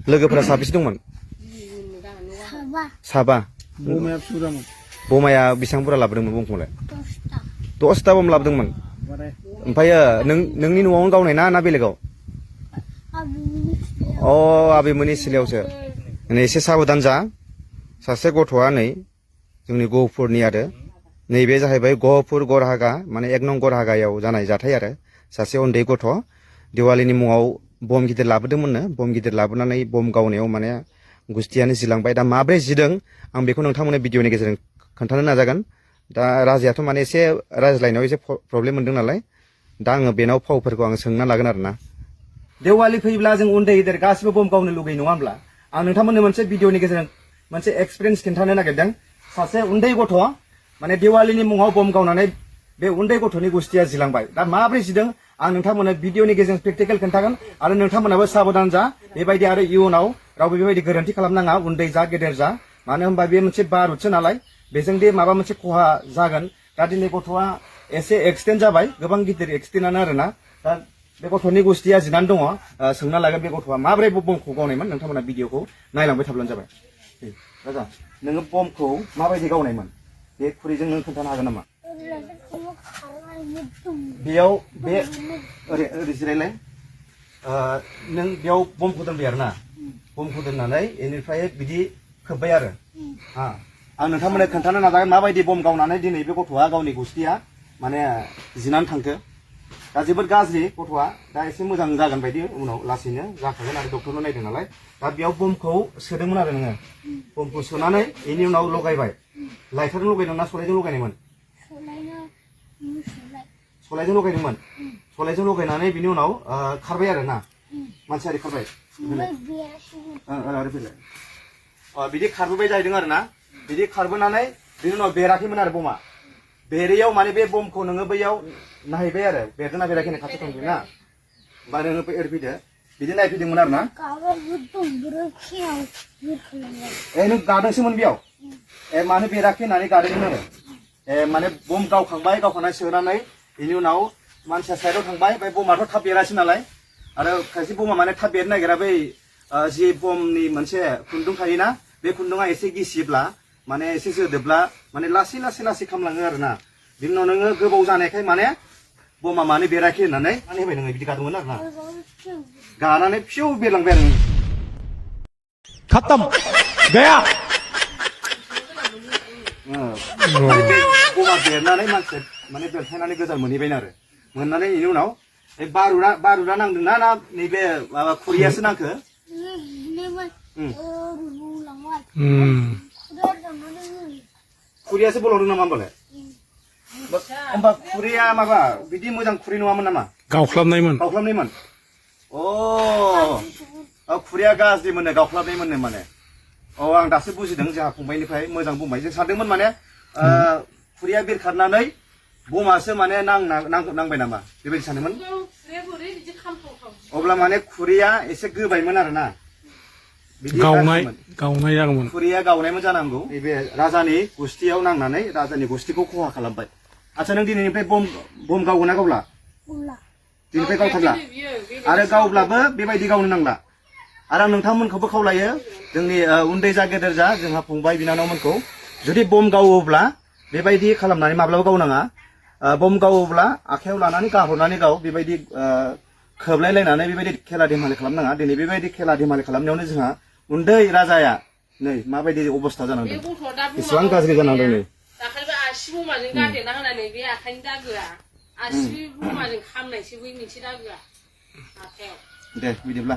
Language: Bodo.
लोगोफोरा साबेसे दंमोन? साबा। बमाया बेसेबां बुरजा लाबोदोंमोन बमखौलाय? 10ता बम लाबोदोंमोन। ओमफ्राय नोंनि न'आवनो गावनाय ना बेलेगाव? अ आबैमोननि सिलायावसो। एसे साबधान जा। सासे गथ'आ नै जोंनि गहपुरनि आरो नैबे जाहैबाय गहपुर गरहागा माने 1 नं गरहागायाव जानाय जाथाय आरो सासे उन्दै गथ' दिवालीनि मुङाव बम गिदिर लाबोदोंमोननो। बम गिदिर लाबोनानै बम गावनायाव माने गुस्थियानो जिलांबाय। दा माब्रै जिदों आं बेखौ नोंथांमोननो भिडिअनि गेजेरजों खोन्थानो नाजागोन। दा राजायाथ' माने एसे रायज्लायनायाव एसे प्रब्लेम मोनदों नालाय दा आङो बेनाव फावफोरखौ आं सोंना लागोन आरोना। दिवाली फैब्ला जों उन्दै गिदिर गासिबो बम गावनो लुगैयो नङा होमब्ला? आं नोंथांमोननो मोनसे भिडिअनि गेजेरजों मोनसे एक्सपिरियेन्स खिन्थानो नागिरदों। सासे उन्दै गथ' माने दिवालीनि मुङाव बम गावनानै बे उन्दै गथ'नि गुस्थिया जिलांबाय। दा माब्रै जिदों आं नोंथांमोननो भिडिअनि गेजेरजों प्रेक्टिकेल खोन्थागोन आरो नोंथांमोनाबो साबधान जा। बेबायदि आरो इयुनाव रावबो बेबायदि गोरोन्थि खालामनाङा उन्दै जा गेदेर जा। मानो होनबा बे मोनसे बारुदसो नालाय बेजों दि माबा मोनसे खहा जागोन। दा दिनै गथ'आ एसे एक्सिडेन्ट जाबाय, गोबां गिदिर एक्सिडेन्टआनो आरोना। दा बे गथ'नि गुस्थिया जिनानै दङ। सोंना लागोन बे गथ'आ माब्रै बमखौ गावनायमोन। नोंथांमोना भिडिअखौ नायलांबाय थाब्लानो जाबाय। राजा नोङो बमखौ माबायदि गावनायमोन बे खुरैजों नों खोन्थानो हागोन नामा? बेयाव बे ओरै जिरायलाय। नों बेयाव बमखौ दोनबाय आरोना। बमखौ दोननानै बेनिफ्राय बिदि खोब्बाय आरो। आं नोंथांमोननो खोन्थानो नाजागोन माबायदि बम गावनानै दिनै बे गथ'आ गावनि गुस्थिया माने जिनानै थांखो। दा जोबोद गाज्रि गथ'आ। दा एसे मोजां जागोन बायदि उनाव लासैनो जाखागोन आरो डक्टरनो नायदों नालाय। दा बेयाव बमखौ सोदोंमोन आरो नोङो। बमखौ सोनानै बेनि उनाव लगायबाय। लाइटारजों लगायदों ना सलायजों लगायनायमोन? सलायजों लगायदोंमोन। सलायजों लगायनानै बिनि उनाव खारबाय आरो ना। मानसिया ओरै खारबाय। बिदि खारबोबाय जाहैदों आरो ना। बिदि खारबोनानै बिनि उनाव बेराखैमोन आरो बमा। बेरैयाव माने बे बमखौ नोङो बैयाव नायहैबाय आरो बेरदोंना बेराखै खाथियाव थांबाय ना। होमबा नोङो ओरै फैदो। बिदि नायफैदोंमोन आरो ना। नों गादोंसोमोन बेयाव? मानो बेराखै होननानै गादोंमोन आरो। माने बम गावखांबाय, गावखांनानै सोनानै बेनि उनाव मानसिया साइडआव थांबाय। ओमफ्राय बमाथ' थाब बेरासै नालाय आरो खायसे बमा माने थाब बेरनो नागिरा। बै जि बमनि मोनसे खुन्दुं थायोना बे खुन्दुङा एसे गिसिब्ला माने एसे जोदोब्ला माने लासै लासै लासै खामलाङो आरो ना। बिनि उनाव नोङो गोबाव जानायखाय माने बमा मानो बेराखै होननानै माने होबाय नोङो बिदि गादोंमोन आरो ना। गानानै फिउ बेरलांबाय आरो। खत्म गया। बमा बेरनानै मानसिया माने बेलथायनानै गोजान मोनहैबाय आरो। मोननानै बेनि उनाव बारुदा नांदोंना ना नैबे माबा खुरियासो नांखो? खुरियासो बलावदों नामा होमबालाय? होमबा खुरिया माबा बिदि मोजां खुरि नङामोन नामा? गावख्लाबनायमोन। गावख्लाबनायमोन। खुरिया गाज्रिमोननो गावख्लाबनायमोननो माने। आं दासो बुजिदों जोंहा फंबायनिफ्राय मोजां बुंबाय। जों सानदोंमोन माने खुरिया बिरखारनानै बमासो माने नांबाय नामा बेबायदि सानदोंमोन। अब्ला माने खुरिया एसे गोबायमोन आरो ना। गावनाय जागौमोन। खुरिया गावनायमोन जानांगौ। नैबे राजानि गुस्थियाव नांनानै राजानि गुस्थिखौ खहा खालामबाय। आच्छा नों दिनैनिफ्राय बम गावगोन ना गावला? दिनैनिफ्राय गावथारला। आरो गावब्लाबो बेबायदि गावनो नांला। आरो आं नोंथांमोनखौबो खावलायो जोंनि उन्दै जा गेदेर जा जोंहा फंबाय बिनानावमोनखौ जुदि बम गावोब्ला बेबायदि खालामनानै माब्लाबा गावनाङा। बम गावोब्ला आखायाव लानानै गाहरनानै गाव बेबायदि खोबलायलायनानै बेबायदि खेला धेमालि खालामनाङा। दिनै बेबायदि खेला धेमालि खालामनायावनो जोंहा उन्दै राजाया नै माबायदि अबस्था जानांदों, बेसेबां गाज्रि जानांदों नै। दाखालिबो आसि बमाजों गारदेरना होनानै बे आखाइनि दागोआ आसि बमाजों खामनायसो बै मोनसे दागोआ आखाइयाव। दे बिदिब्ला।